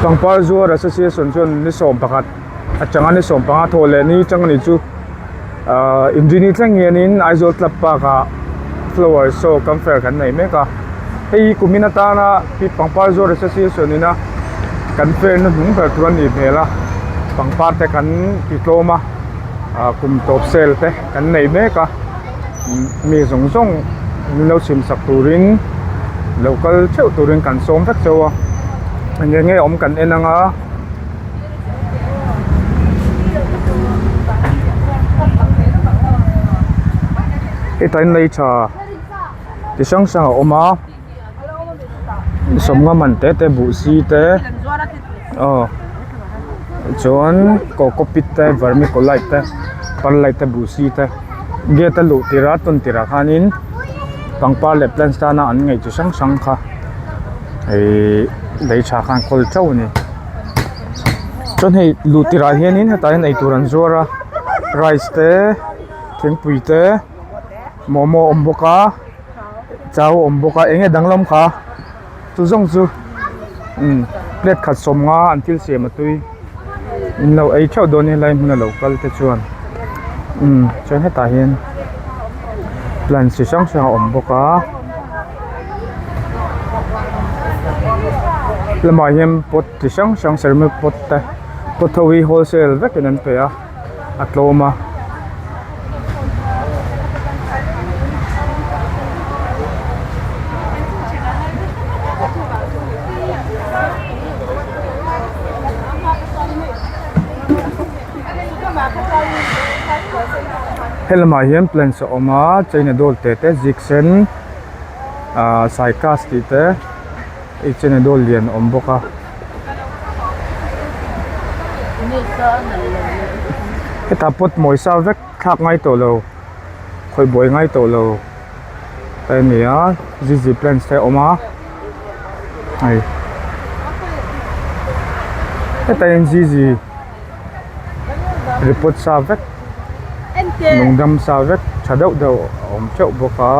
Pangpar zuar association chuan ni 11 atanga ni 15 thawh leh ni chang ani chu ahh inrini thleng hianin Aizawl club park ah flower show kam fair kan nei mek a hei hi kumin atana pangpar zuar association ina kan fair na hnung ber tur a nih hmel a pangpar te kan ti tlawm a ah kum tawp sale te kan nei mek a mi zawng zawng min lo chhim sak turin lo kal theuh turin kan sawm vek chauh a eng nge awm kan en ang a. Hetah hian lei tha chi hrang hrang a awm a sawmnga man te te buh si te aw chuan cocopeat te vermiculite te perlite te buh si te gate a luh tirh a tawn tirh ah khanin pangpar leh plants tana an ngaih chi hrang hrang kha ihh lei tha khan kawl teuh a ni chuan hei luh tirh ah hianin hetah hian eitur an zuar a rice te thingpui te momo a awm bawk a chau a awm bawk a eng nge danglam kha chu zawng chu umm plate khat 50 an thil siam a tui in lo ei theuh dawn helai hmuna lo kal te chuan umm chuan hetah hian plant chi hrang hrang a awm bawk a lamah hian pot chi hrang hrang ceramic pot te pot ho hi wholesale vekin an pe a a tlawm a. Helamah hian plants a awm a china doll te te zik sen ahh cycas tih te hei china doll lian a awm bawk a. Hetah pot mawi sa vek thlak ngai tawh lo khawih buai ngai tawh lo te a ni a zizi plants te a awm a hei hetah hian zizi report sa vek lungdam sa vek tha deuh deuh a awm teuh bawk a.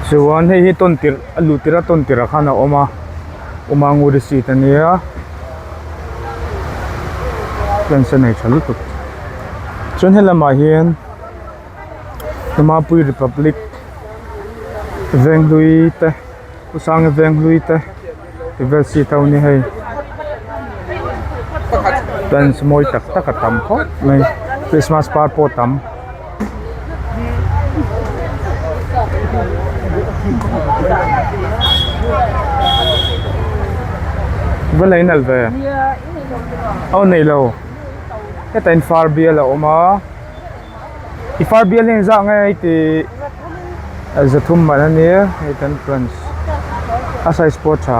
Chuan hei hi tawn tirh a luh tirh a tawn tirh ah khan a awm a awm a nguri seat a nia plants a nei tha lutuk chuan helamah hian Hmapui Republic Venghlui te Pu Sanga Venghlui te ti vel seat ho ni hei plants mawi tak tak a tam khawp mai Christmas par pawh a tam. Va lei nalh ve aw nei lo hetah in far bial a awm a. I far bial hi engzah nge hei tih 300 man a nia hei kan plants a size pawh a tha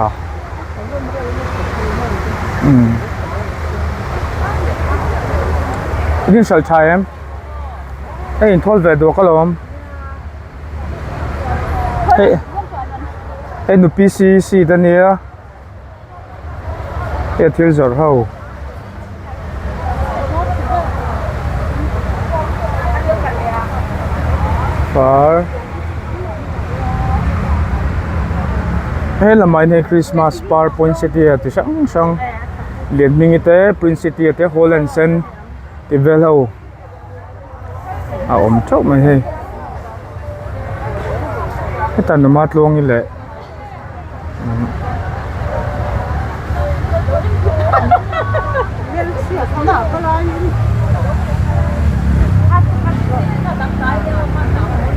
umm i rin hralh tha em hei inthawl ve duak alawm hei hei nu P C seat a nia. He thil zawrh ho par he lamah hian hei christmas par poinsettia ti hrang hrang lian hming te poinsettia te holland sen tih vel ho a awm theuh mai hei hetah numa tluangi leh.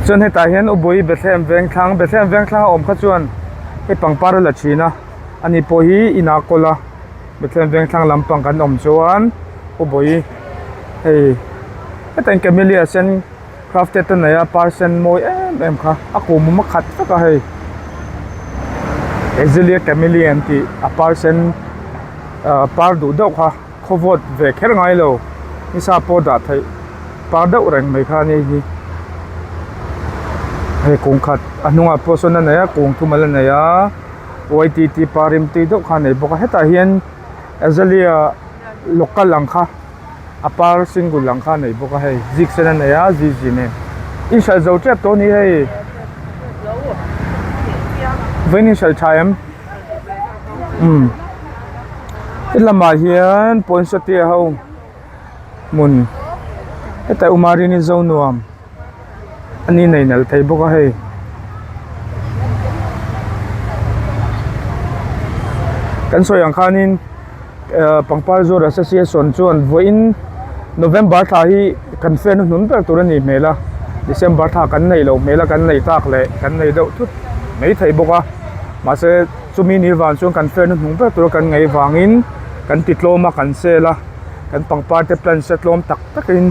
Chuan hetah hian Ubui Bethlehem Vengthlang Bethlehem Vengthlang a awm kha chuan hei pangpar a la thin a ani pawh hi inah kawl a Bethlehem Vengthlang lampang kan awm chuan Ubui hei hetah hian camellia sen. Crafted a nei a par sen mawi em em kha a kum awm a khat vek a hei Azalea camellia an tih a par sen ah par duh deuh kha khaw vawt ve kher ngai lo nisa pawh dah theih par deuh reng mai kha a ni hi hei kum khat a hnungah pawh sawn a nei a kum thum a la nei a ytt par rim tui deuh kha a nei bawk a hetah hian Azalea local ang kha. A par single ang kha a nei bawk a hei zik sen a nei a zi zi nen in hralh zo tep tawh a ni hei vawiin in hralh tha em umm helamah hian poinsettia ho hmun hetah umarin i zo nuam a ni nei nalh thei bawk a hei. Kan sawi ang khanin eh pangpar zuar association chuan vawiin November thla hi kan fair na hnun ber tur a nih hmel a December thla kan neih loh hmel a kan nei tak leh kan nei deuh thut mai thei bawk a mahse chumi ni vang chuan kan fair na hnung ber tur a kan ngaih vangin kan ti tlawm a kan sale a kan pangpar te plants te tlawm tak takin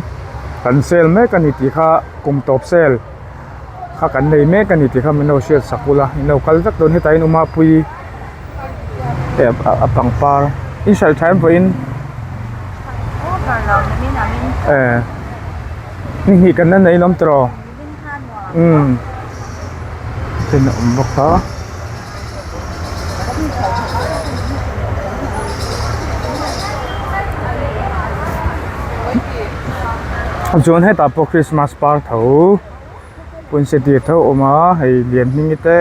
kan sale mek a ni tih kha kum tawp sale kha kan nei mek a ni tih kha min lo hriat sak ula in lo kal vek dawn hetah hian Umapui eh a pangpar in hralh tha em pawhin eh ni hnih kan la nei lawm tawh umm ten a awm bawk a. Chuan hetah pawh christmas par tho poinsettia tho a awm a hei lian hming te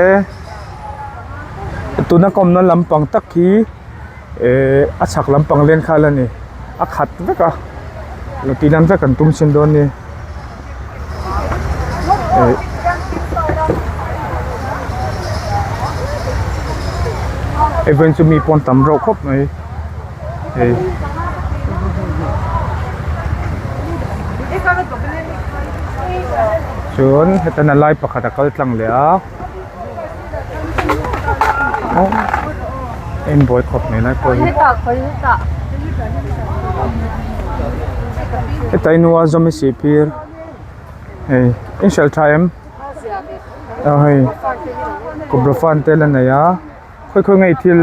tuna ka awmna lampang tak hi ehh a chhak lampang len kha la ni a khat vek a lo tih lan vek kan tum chhin dawn a ni. Event chu mi pawn tam reuh khawp mai hei chuan heta lai pakhat a kal tlang leh a en buai khawp mai lai pawh hi heta inua zawm i sih phir hei in hralh tha em aw hei kawpro fan te la nei a khawi khawi nge thil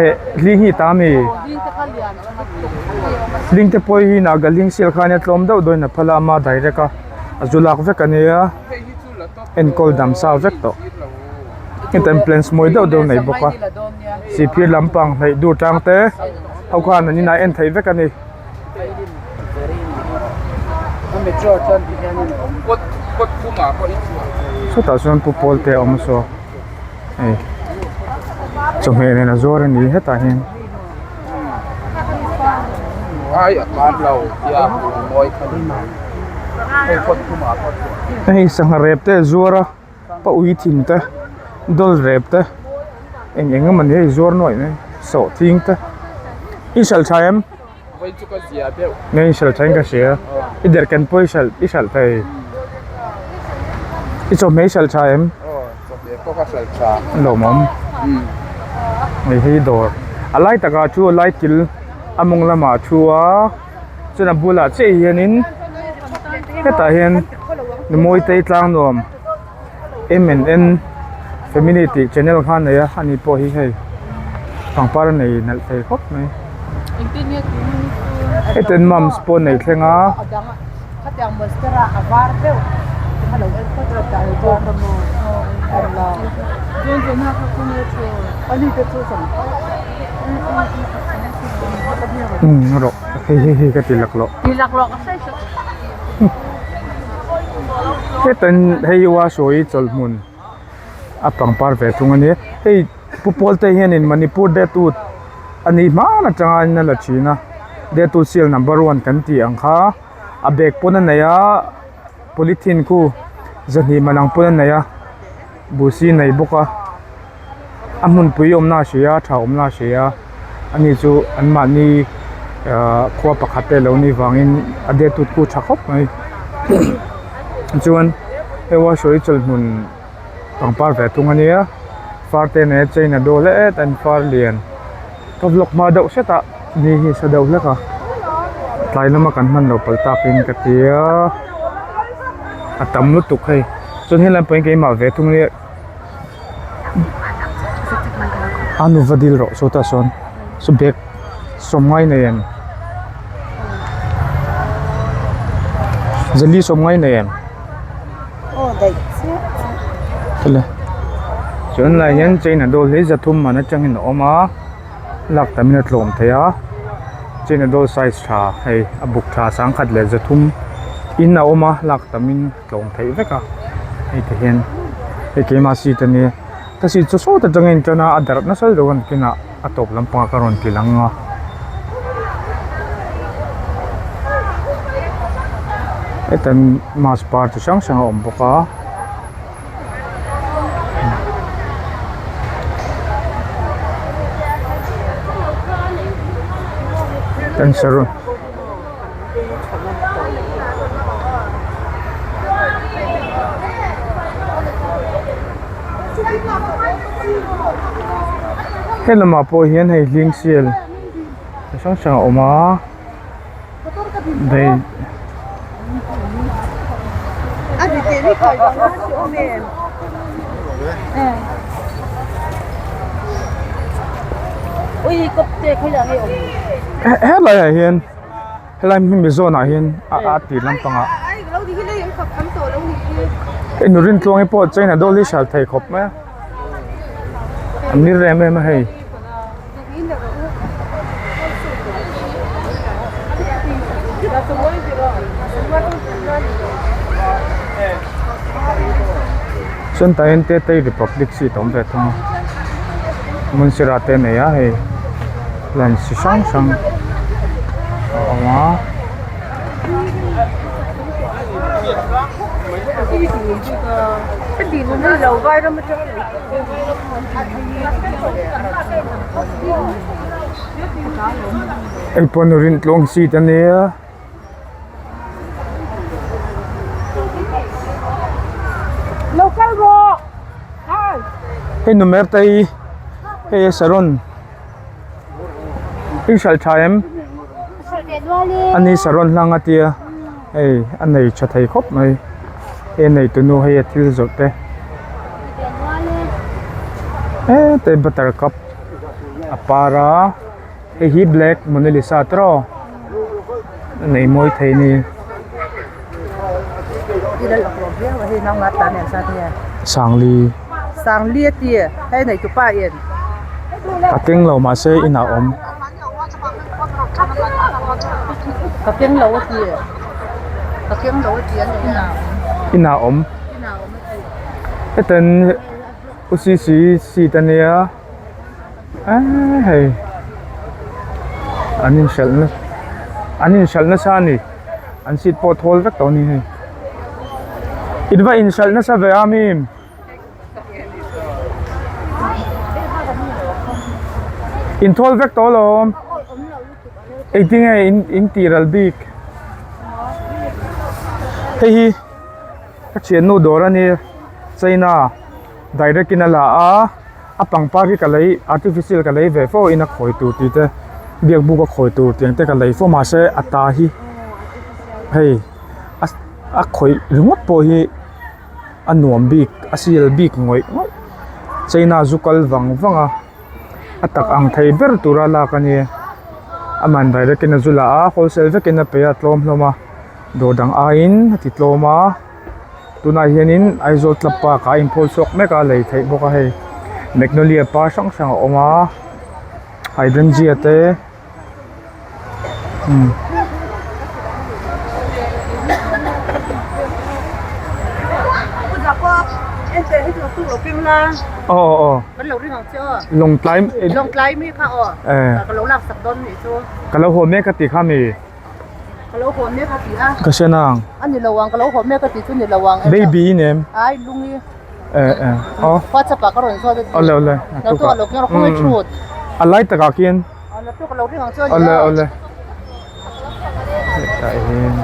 eh hling hi ta ami hling te pawh hi naga hling sial khan a tlawm deuh dawhin a phal a ama direct a a zu lak vek a nia. Enkawl dam sa vek tawh hetiang plants mawi deuh deuh nei bawk a sihphir lampang hnaih dur tang te ho khan an inah en theih vek a ni. Sawtah chuan pu pawl te a awm saw hei chawhmeh nen a zuar a ni hetah hian. Hei sangha rep te a zuar a pa ui thin te dawl rep te eng eng emaw ni hei zuar nuaih mai sawhthing te i hralh tha em nge i hralh tha in ka hria i derhken pawh i hralh i hralh thei i chawhmeh i hralh tha em. Lawmawm hei hi dawr a lai takah thu a lai kil a mawng lamah a thu a chuan a bulah chiah hianin hetah hian Mawitei tlang nuam M and N family tih channel kha a nei a ani pawh hi hei pangpar a nei nalh thei khawp mai hetiang mums pawh a nei thleng a. Umm rawh hei hei hei ka ti laklawh hetan hei u a sawi chawlhmun a pangpar ve thung a nia hei pu pawl te hianin Manipur date ut a nih hman atanga in a la thin a date ut seal number one kan tih ang kha. A bag pawn a nei a polythene khu zahnih man ang pawn a nei a buhsi nei bawk a a hmunpui awmna a hria a tha awmna a hria ani chu an mahni ahh khua pakhat te lo nih vangin a date tut khu tha khawp mai chuan hei washer hi chawlhmun pangpar ve thung a nia far te nen chain a dawl het a far lian. Ka vlog hma deuh hret ah ni hi sa deuh hlek a tlai lama kan hman loh palh tak in ka ti a a tam lutuk hei chuan helai pawh hi keimah ve thung nia a nuva dil rawh sawtah sawn saw bag sawm ngai nei em zali sawm ngai nei em. Chuan lai hian china dawl hi zathum man atangin a awm a lak tamin a tlawm thei a. China doll size tha hei a buk tha sangkhat leh zathum in a awm a lak tamin tlawm theih vek a hei ti hian hei keimah seat a nia ka seat chu sawt atangin a intan a a darh nasa lutuk a nakinah a tawp lampangah ka rawn ti lang a. Hetan mask par chi hrang hrang a awm bawk a. Cancer he lamah pawh hian hei hling sial chi hrang hrang a awm a dei helai ah hian helai hemi zawn ah hian a tir lampang ah hei nu Rintluangi pawh china dawl hi hralh thei khawp mai a an ni rem em a hei. Chuan tah hian Tetei Republic seat a awm ve thung a Montserrat te a nei a hei lan chi hrang hrang a awm a. Hei pawh nu Rintluang seat a nia. Hei nu Mertei hei saron i hralh tha em ani saron hlang a tia hei a nei tha thei khawp mai hei a nei tunu hei a thil zawrh te hetlai buttercup a par a. Hei hi black monalisa tiraw a nei mawi thei a ni. Sangli. A keng lo mahse inah a awm. Inah a awm. Hetiang U C C seat a nia. Eee hei an inhralh na an inhralh nasa a ni an seat pawh thawl vek tawh a ni hei in va inhralh nasa ve a mi in thawl vek tawh alawm engtin nge in in tih ral bik hei hi ka thiannu dawr a nia china direct in a la a. A pangpar hi ka lei artificial ka lei ve fo in a khawi tur tih te biak buk a khawi tur tiang te ka lei fo mahse a ta hi hei a a khawih ringawt pawh hi a nuam bik a sial bik ngawih ngawih china zu kal vang vang a a tak ang thei ber tura lak a nia a man direct in a zu la a wholesale vekin a pe a tlawm hlawm a dawr dang aiin a ti tlawm a. Tunah hianin Aizawl club park ah a inphawl chhuak mek a lei theih bawk a hei magnolia par hrang hrang a awm a hydrangea te umm. Aw aw aw Lawngtlai ka lo haw mek a ti kha mi. Ka lo haw mek a ti a. Ka hre nang. A ni lo ang, ka lo haw mek a ti chu ni lo ang. Baby i nem. Ai lungi. Eh eh. Aw. WhatsApp ah ka rawn zawt a ti. Awle awle. Naktuk ah lo keng rawh khawngaih thut. A lai takah khian. Aw naktuk a lo ring ang chu a ni a. Awle awle. Hetah hian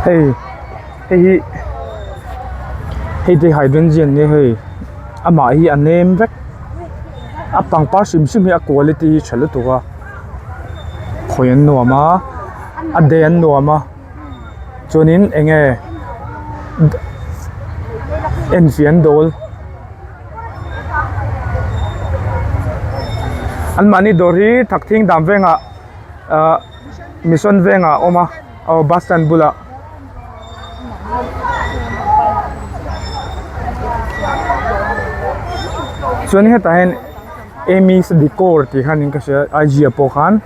hei hei hi hei te hydrangea nia hei amah hi a nem vek a pangpar hrim hrim hi a quality hi tha lutuk a. Khawi an nuam a a de an nuam a chuanin eng nge enfiah an dawl anmahni dawr hi thakthing dam vengah ahh mission vengah a awm a aw bus stand bulah. Chuan hetah hian. Amy's Decor tih khan in ka hria IG ah pawh khan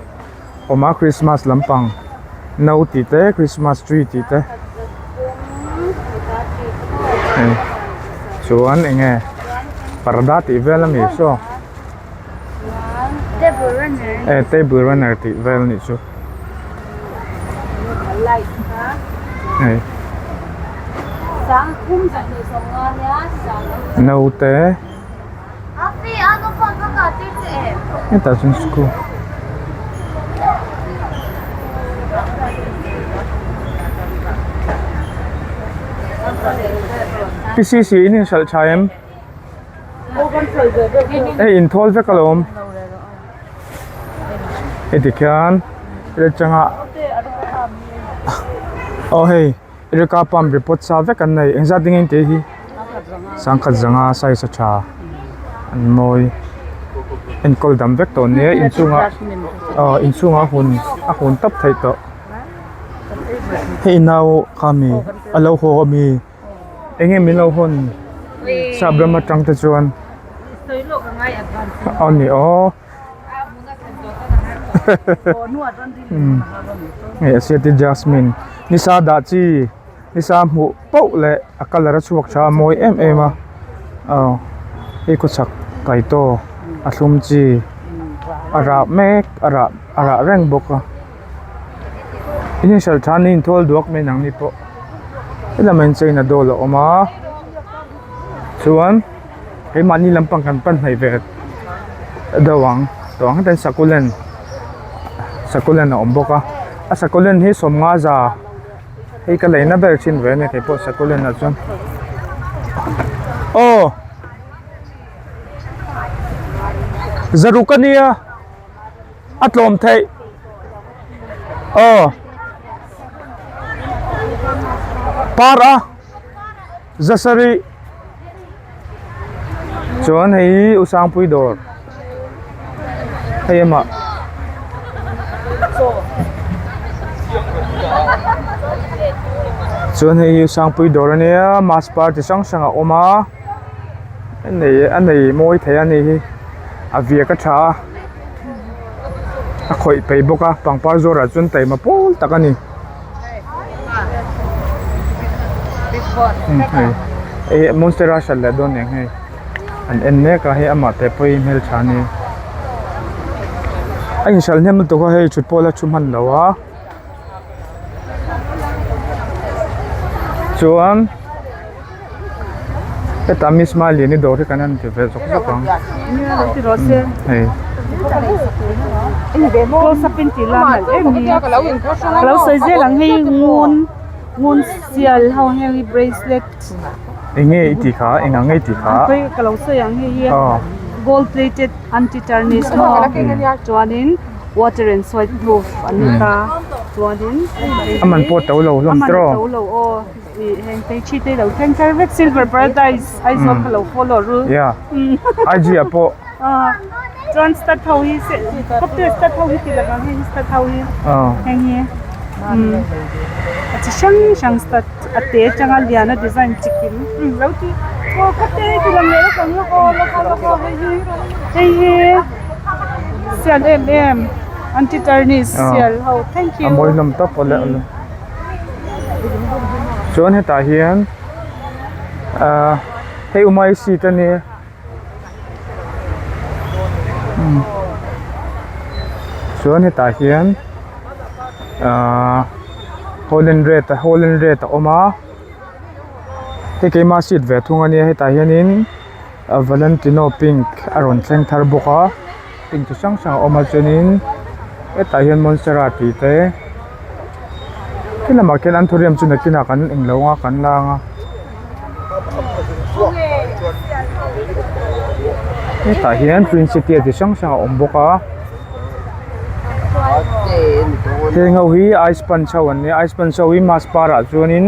awm a Christmas lampang no tih te Christmas tree tih te hei chuan eng nge parda tih vel a ni saw eh table runner tih vel a nih chu hei no te. Hetah chuan school P C C in inhralh tha em hei inthawl vek alawm heti khian atanga aw hei. Erika pump report sa vek an nei engzat ding engte hi sangkhat zanga size a tha an mawi enkawl dam vek tawh nia inchungah aw inchungah hun a hun tawp theih tawh hei nau kha mi a lo haw ami eng nge min lo hawn sap ram atang te chuan aw ni aw. Hei a hriat hi jasmine nisa dah chi nisa hmuh pauh leh a colour a chhuak tha a mawi em em a aw hei khawchhak kaitaw a thlum chi a rah mek a rah a rah reng bawk a in inhralh tha ni inthawl duak mai nang ni pawh helamah hian china doll a awm a chuan. Keimahni lampang kan pan hnaih ve deuh ang tawh ang hetiang succulent succulent a awm bawk a a succulent hi sawmnga za hei ka leina ber thin ve a ni keipawh succulent ah chuan aw zaruk a nia a tlawm theih aw par a. Zasarih chuan hei hi u Sangpui dawr hei amah chuan hei hi u Sangpui dawr ania mass party hrang hrang a awm a a nei a nei mawi thei a ni hi a viak a tha a a khawih peih bawk a pangpar zawrah chuan taima pawl tak a ni. Hei monstera hran leh dawn eng hei an en mek a hei amah te pawh hi hmeltha a ni a inhralh hnem lutuk a hei thut pawh la thu hman lo a chuan hetah miss maliani dawr hi kan han ti ve zawk zawk ang hei. Eng nge i tih kha eng ang nge i tih kha ka lo sawi ang hei hi gold plated anti tarnish maw chuanin water and sweat proof an ni ta chuanin a man pawh to lo hlawm tiraw a man to lo aw ih heng te thi te lo thleng thar vek silver paradise Aizawl ka lo follow ru yeah IG ah pawh chuan stud ho hi stud ho hi ti lang ang hei stud ho hi heng hi a chi hrang hrang stud a te atanga lian a design chi kim lo ti aw ka te ti lang leh lawk ang lawk aw lawk aw lawk aw hei hi hei hi sial em em anti tarnish sial ho thank you a mawi hlawm tawp awle awle chuan hetah hian ah hei umai seat a nia. Chuan hetah hian ahh holland red holland red a awm a hei keima seat ve thung ania hetah hianin valentino pink a rawn thleng thar bawk a pink chi hrang hrang a awm a chuanin hetah hian monstera tih te helamah khian anthurium chu nakinah kan englo ang a kan la ang a. Hetah hian twin city chi hrang hrang a awm bawk a heng ho hi ice punch ho an nia ice punch ho hi mass par ah chuanin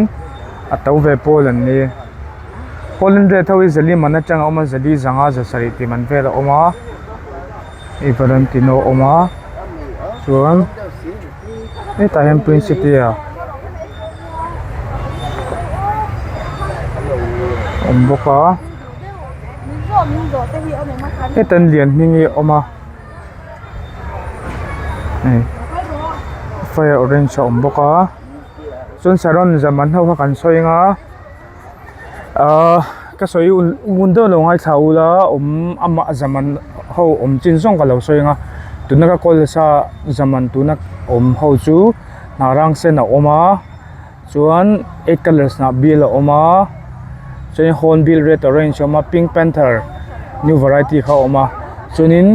a to ve pawl an ni holland red ho hi zali man atang a awm a zali zanga za sarih tih man vel a awm a hei valentino a awm a chuan hetah hian twin city a. Awm bawk a. Heta lian hming hi a awm a hei fire orange a awm bawk a chuan saron zaman ho kha kan sawi ang a ahh ka sawi ngun deuh lo ngaithla ula awm amah zaman ho awm chin zawng ka lo sawi ang a tuna ka kawl sa zaman tuna awm ho chu hnah rang sen a awm a. Chuan eight colours hnah bial a awm a chuanin hornbill red orange a awm a pink panther new variety kha a awm a chuanin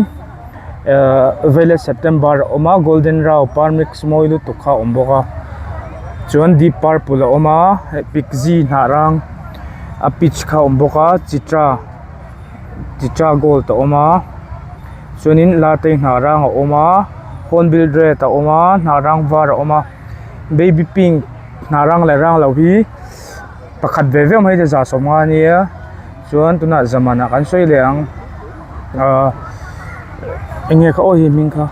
ehh violet september a awm a golden rau par mix mawi lutuk kha a awm bawk a chuan deep purple a awm a hei pixie hnah rang a peach kha a awm bawk a chitra chitra gold a awm a chuanin latte hnah rang a awm a hornbill red a awm a hnah rang var a awm a. Baby pink hnah rang leh rang lo hi pakhat ve ve mai te 150 ania chuan tunah zaman ah kan sawi leh ang ahh eng nge kha aw hi hming kha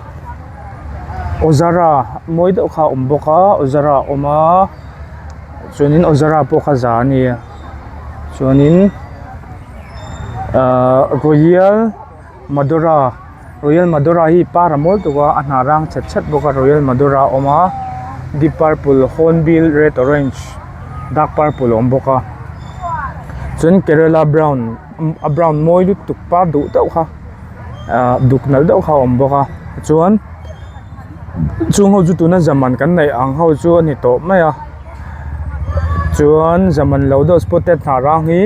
awzara mawi deuh kha a awm bawk a awzara a awm a chuanin awzara pawh kha za ania chuanin ahh royal. Madura royal madura hi par a mawl tuk a a hnah rang chhet chhet bawk a royal madura a awm a deep purple hornbill red orange dark purple a awm bawk a chuan kerala brown a brown mawi lutuk par duh deuh kha ahh duk nalh deuh kha a awm bawk a chuan chung ho chu tuna zaman kan neih ang ho chu a ni tawh mai a chuan zaman lo deuh spotted hnah rang hi.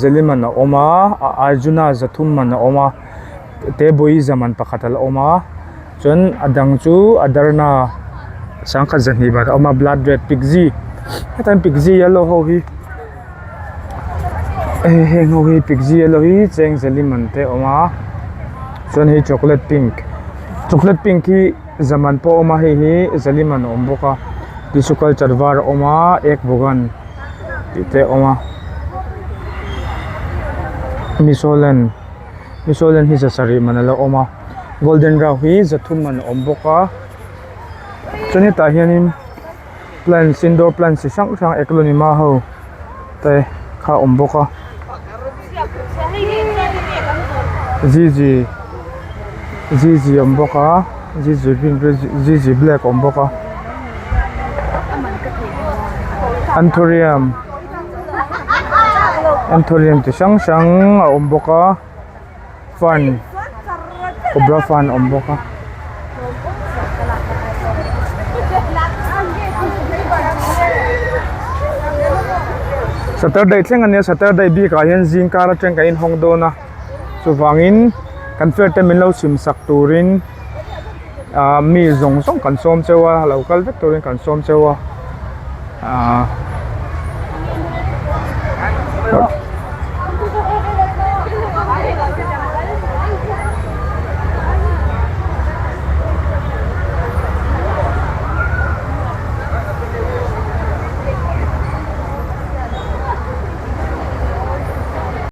Zeliman a awm a a Arjuna zathum man a awm a Tebawi zaman pakhat a la awm a chuan a dang chu a darna sangkhat zahnih bat a awm a blood red pixie hetah hian pixie yellow ho hi hei heng ho hi pixie yellow hi cheng zeliman te a awm a chuan hei chocolate pink chocolate pink hi zaman pawh a awm a hei hi zeliman a awm bawk a tissue culture var a awm a egg bagan. Tih te a awm a misoland misoland hi zasarih man alo awm a golden rau hi zathum man a awm bawk a chuan hetah hianin plants indoor plants chi hrang hrang eklonima ho te kha a awm bawk a zizi zizi a awm bawk a zizi green zizi black a awm bawk a. Anthurium anthurium chi hrang hrang a awm bawk a fern cobra fern a awm bawk a. Saturday thleng ania saturday bikah hian zing kar atang kan inhawng dawn a chuvangin kan fair te min lo chhim sak turin. Ahh mi zawng zawng kan sawm cheu a lo kal vek turin kan sawm cheu a ahh.